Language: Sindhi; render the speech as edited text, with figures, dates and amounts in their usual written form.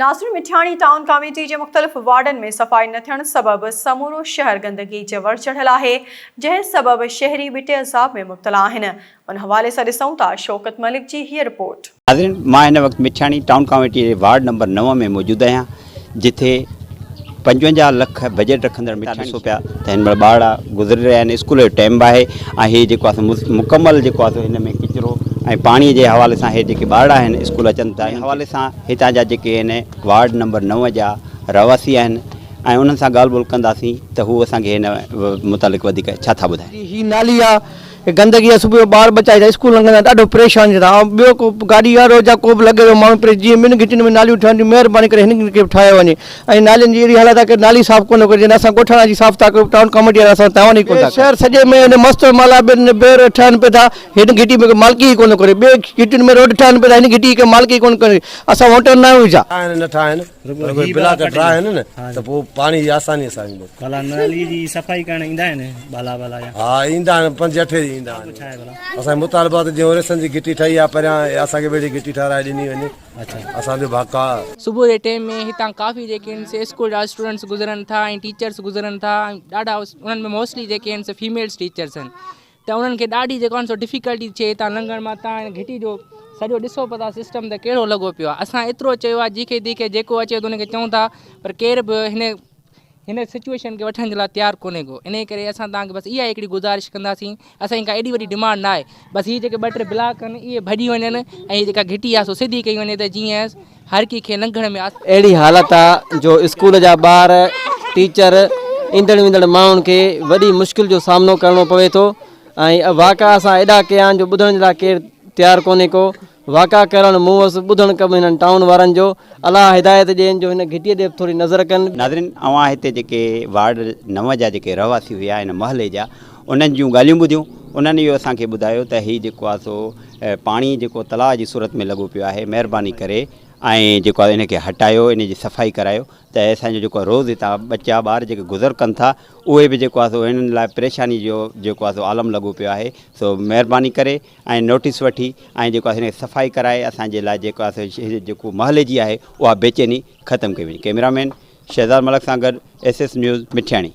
ناصر مٺياڻي ٽائون ڪاميٽي جي مختلف وارڊن ۾ صفائي نه ٿيڻ سبب سمورو شهر گندگي جي ور چڙهيل آهي، جنهن سبب شهري ٻٽي عذاب ۾ مبتلا آهن. ان حوالي سان ڏسون ٿا شوڪت ملڪ جي هيء رپورٽ. ناظرين مان هن وقت مٺياڻي ٽائون ڪاميٽي جي وارڊ نمبر نو ۾ موجود آهيان جتي 55 لک بجيٽ رکندڙ مٺياڻي ڏسو پيا ته هن مهل ٻارڙا گذري رهيا آهن اسڪول جو ٽائيم به آهي ۽ هي جيڪو آهي سو مڪمل جيڪو آهي سو هن ۾ ڪچرو ۽ پاڻي جي حوالي سان هي جيڪي ٻارڙا آهن اسڪول اچن ٿا ان حوالي سان هتان جا جيڪي هن وارڊ نمبر نو جا رهواسي آهن ۽ انهن سان ڳالهه ٻولهه ڪنداسين ته هو اسان کي هن متعلق وڌيڪ ڇا ٿا ٻڌائين. هي نالي آ گندگي آ صبح جو ٻار ٻچا هتان اسڪول لنگهندا آهن ڏاڍو پريشان ٿيندا ۽ ٻيو ڪو گاڏي وارو يا ڪو به لڳي ٿو ماڻهو پري جيئن ٻن گهٽين ۾ ناليون ٺهن ٿيون مهرباني ڪري هن کي به ٺاهيو وڃي ۽ نالين جي اهڙي حالت آ ڪي نالي صاف ڪونه ڪري جن اسان ڳوٺاڻا جي صاف ٿا ڪيون ٽائون ڪاميٽي وارا اسان تعاون ئي ڪونه ٿا ڪن. شهر سڄي ۾ هن مست مالا ٻن ٻير ٺهن پئي ٿا هن گهٽي ۾ ڪو مالڪي ئي ڪونه ڪري ٻي گهٽين ۾ روڊ ٺهن پئي ٿا هن گهٽي کي مالڪي ڪونه ڪري اسان ووٽر نه آهيون ڇا. ٺاهن نه ٺاهن پر اهي بلاڪ ٺاهن نه ته پوء پاڻي آساني سان ايندو. ڀلا نالي جي صفائي ڪرڻ ايندا آهن ٻالا ٻالا يا. ها ايندا آهن پنج اٺ ڏينهن ايندا آهن. اسان جو مطالبو آهي ته جيئن اوريسن جي گهٽي ٺهي آهي پريان اسان کي به اهڙي گهٽي ٺهرائي ڏني وڃي اسان جو به حق آهي. صبح جي ٽيم ۾ هتان ڪافي جيڪي آهن سي اسڪول جا اسٽوڊنٽس گذرن ٿا ۽ ٽيچرس گذرن ٿا ۽ ڏاڍا انهن ۾ موسٽلي جيڪي آهن سي فيميلس ٽيچرس آهن ته انهن کي ڏاڍي جيڪو آهي سو ڊفيڪلٽي ٿئي هتان لنگهڻ مان تان هن گهٽي جو سڄو ڏسو پيا ٿا سسٽم ته ڪهڙو لڳو پيو آهي اسان ايترو چيو آهي جي کي the کي جيڪو اچي ٿو ان کي چئون ٿا پر ڪير به هن هن سچويشن کي وٺڻ جي لاء تيار ڪونهي ڪو انهي ڪري اسان توهان کي بس اها هڪڙي گذارش ڪنداسين اسان جي ڪا ايڏي وڏي ڊمانڊ نه آهي بس هي جيڪي ٻه ٽي بلاڪ آهن اهي ڀڄي وڃن ۽ هي جيڪا گهٽي آهي سو سڌي ڪئي وڃي ته جيئن هر ڪنهن کي لنگهڻ ۾ آساني اهڙي حالت آ جو اسڪول جا ٻار، ٽيچر، ايندڙ ويندڙ ماڻهن کي وڏي مشڪل جو سامنو ڪرڻو پوي ٿو ۽ واقعا اسان ايڏا ڪيا آهن جو ٻڌڻ جي لاء ڪير تيار ڪونهي ڪو واقعا ڪرڻ مون وس ٻڌڻ ڪم هنن ٽائون وارن جو الله هدايت ڏين جو هن گهٽي ڏي به ٿوري نظر ڪن. ناظرين اوهان هتي جيڪي وارڊ نو جا جيڪي رهواسي هيا هن محلي جا انهن جون ڳالهيون ٻڌيون انهن اهو اسان کي ٻڌايو ته هي جيڪو آهي سو پاڻي جيڪو تلاء جي صورت ۾ لڳو پيو آهي مهرباني ڪري ۽ جيڪو آهي ان کي هٽايو ان جي صفائي ڪرايو ته اسان جو جيڪو روز هتان ٻچا ٻار جيڪي گذر ڪن ٿا اهي به جيڪو آهي سو انهن لاء پريشاني جو جيڪو آهي سو عالم لڳو پيو آهي سو مهرباني ڪري ۽ نوٽيس وٺي ۽ جيڪو آهي ان کي صفائي ڪرائي اسان جي لاء جيڪو آهي سو جيڪو محلي جي آهي اها بيچيني ختم ڪئي وڃي ڪئميرا مين شهزاد ملڪ سان گڏ ايس ايس نيوز مٺياڻي.